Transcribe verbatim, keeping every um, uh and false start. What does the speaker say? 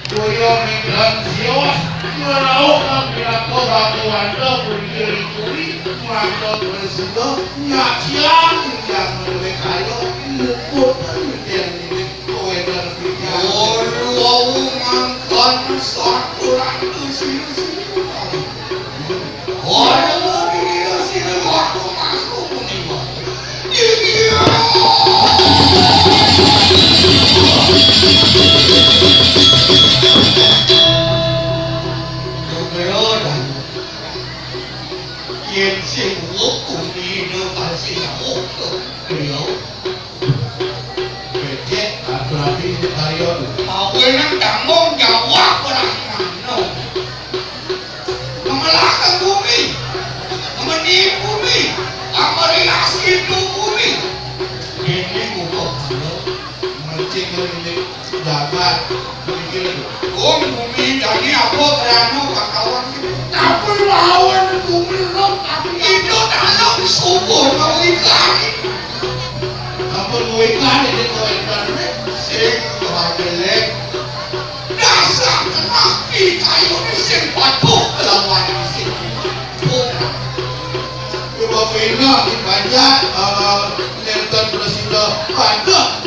Kaya minggan sios, ngrauh kang pinaka Bhagawanta punika rituri, mangda prasida, nyaksiang ingkang menawi kaya, muput ingkang inggih kawéntenan titiang. Ora wau mangkana satu ratu sira-sira. Ora mungkin sira waktu makhluk punika. Iya. Kemudian, yen sing hukum dina kasih hukum, beliau becek, berarti ini karya tu. Awenan tanggung jawab orang mano. Ngemelahkan bumi, ngemeni bumi, amarilah situ bumi. Ini hukum. Mesti ngerini jagat. Mikir tu. Om bumi dadi apa kerana kawan kita? Tapi lawan bumi lo tapi itu dalam subuh mau ikan. Apa mau ikan ini kau ikan ni? Sing kau jelek. Dasar kena pi kayu ni sing patuh kelawan sing. Coba pernah di panjat, eh, nonton presiden pada